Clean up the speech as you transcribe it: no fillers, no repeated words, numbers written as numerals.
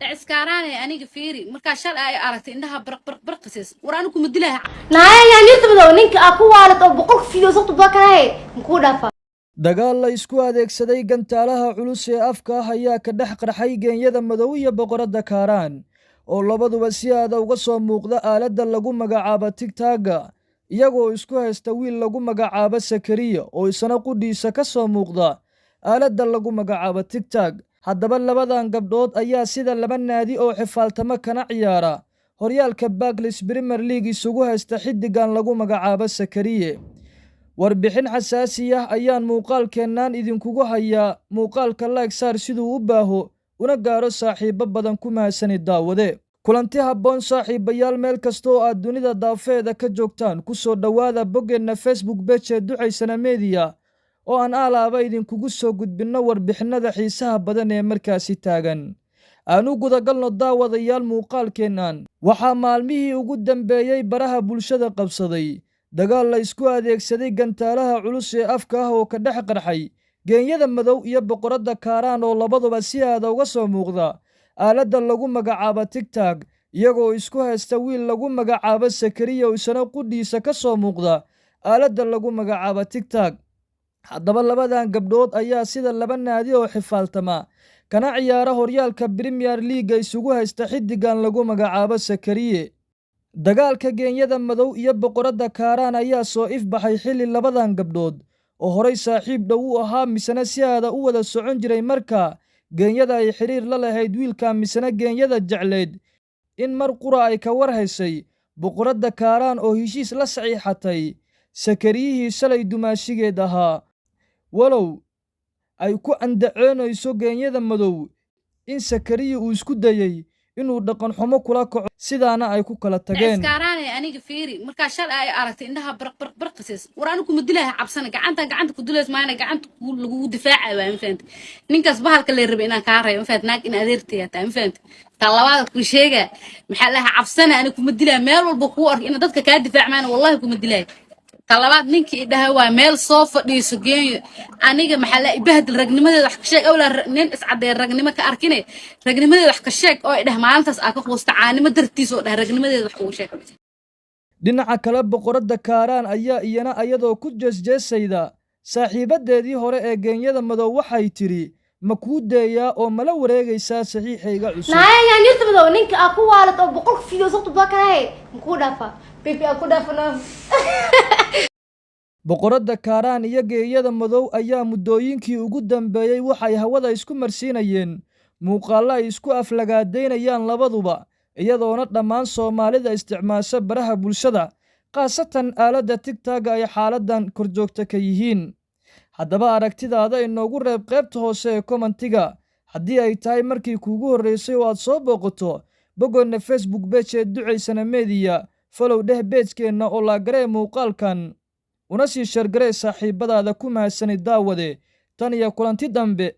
Dhaciskaaraane, aniga fiiri, markaa shalay ay aragtay indhaha barq barq barqasiis. War, anigu kuma dilaha. Naaya yaanyirta madow, ninka aa ku waalad oo 100-ka video soo tubaa kanahe makuu dhaafaa? Dagaal la isku adeegsaday gantaalaha culus ee afka ah ayaa ka dhex qarxay Geenyada Madow iyo Boqoradda Kaaraan, oo labaduba si aada uga soo muuqda aaladda lagu magacaabo TikTok-ga, iyagoo isku haysta wiil lagu magacaabo Sakariya oo isna qudhiisa ka soo muuqda aaladda lagu magacaabo TikTok. Haddaba labadan gabdhood ayaa sida laba naadi oo xifaaltamo kana ciyaara horyaalka Barclays Premier League isugu haysta xiddigan lagu magacaabo Sakariye. Warbixin xasaasi ah ayaan muuqaalkeennaan idinkugu hayaa. Muuqaalka like saar siduu u baaho una gaaro saaxiibbo badan. Ku mahadsani, daawade. Kulanti habboon, saaxiibayaal, meel kasta oo aad dunida daafeeda ka joogtaan. Ku soo dhowaada boggeenna Facebook page ee Ducaysana Media, oo aan aalaaba idinkugu soo gudbinno warbixinnada xiisaha badan ee markaasi taagan. Aan u gudagalno, daawadayaal, muuqaalkeennan. Waxaa maalmihii ugu dambeeyey baraha bulshada qabsaday dagaal la isku adeegsaday gantaalaha culus ee afka ah oo ka dhex qarxay Geenyada Madow iyo Boqoradda Kaaraan, oo labaduba si aada uga soo muuqda aaladda lagu magacaabo TikTok, iyagoo isku haysta wiil lagu magacaabo Sakariya oo isna qudhiisa ka soo muuqda aaladda lagu magacaabo TikTok. Haddaba labadan gabdhood ayaa sida laba naadi oo xifaaltama kana ciyaara horyaalka Premier League-ga isugu haysta xiddigan lagu magacaabo Sakariye. Dagaalka Geenyada Madow iyo Boqoradda Kaaraan ayaa soo ifbaxay xilli labadan gabdhood oo horay saaxiib dhow u ahaa, misena si aada u wada socon jiray, marka Geenyada ay xidhiir la lahayd wiilka, misena Geenyada jecleyd, in mar qura ay ka war haysay Boqoradda Kaaraan oo heshiis la saxiixatay Sakariyihii shalay dumaashigeed ahaa, walow ay ku andacoonayso Geenyada Madow in Sakariya uu isku dayey inuu dhaqan xumo kula kaco, sidaana ay ku kala tageen. Dhaciskaaraane, aniga fiiri, markaa shalay ay aragtay indhaha barq barq barqasiis. War, anigu kuma dilaha. Cabsana, gacantan gacanta ku dilays maana gacanta lagugu difaacayo waa, ma fahanti? Ninkaas bahalka lee rabay inaan kaa reebo, ma fahanti? Naag in adeertaya taa, ma fahanti? Taa labaada ku sheega, maxaa lahaa? Cabsana, aniga kuma dilaya. Meel walba kuu arko ina dadka kaa difaac maana, wallahi kuma dilaya. Ta labaad, ninkii idhaha waa meel soo fadhiiso Geenyo, aniga maxaa la ibahdil, ragnimadeeda wax ka sheeg. Awlaa nin iscadeer ragnimo ka arkine, ragnimadeeda wax ka sheeg oo idhah. Maalintaas aa ka quusta caanimo dartiis oo dhah ragnimadeeda wax ugu sheeg. Dhinaca kale, Boqoradda Kaaraan ayaa iyana ayadoo ku jeesjeesayda saaxiibaddeedii hore ee Geenyada Madow waxay tidhi: "Ma kuu deeyaa oo mala wareegaysaa saxiixayga cusub?" Naaya yaanyirta madow, ninka aa ku waalad oo 100-ka video soo tubaa kanahe makuu dhaafaa? Baby, aa ku dhaafano. Boqoradda Kaaraan iyo Geeyada Madow ayaa muddooyinkii ugu dambeeyey waxay hawada isku marsiinayeen muuqaallo ay isku aflagaadaynayaan labaduba, iyadoona dhammaan Soomaalida isticmaasha baraha bulshada, khaasatan aaladda TikTok-ga, ay xaaladdan korjoogta ka yihiin. Haddaba aragtidaada inoogu reeb qaybta hoose ee comment-iga. Haddii ay tahay markii kuugu horreysay oo aad soo booqato boggoonna Facebook page ee Ducaysana Media, follow dheh page-keenna oo like garee muuqaalkan, una sii share garee saaxiibbadaada. Ku mahadsanid, daawade. Tan iyo kulanti dambe.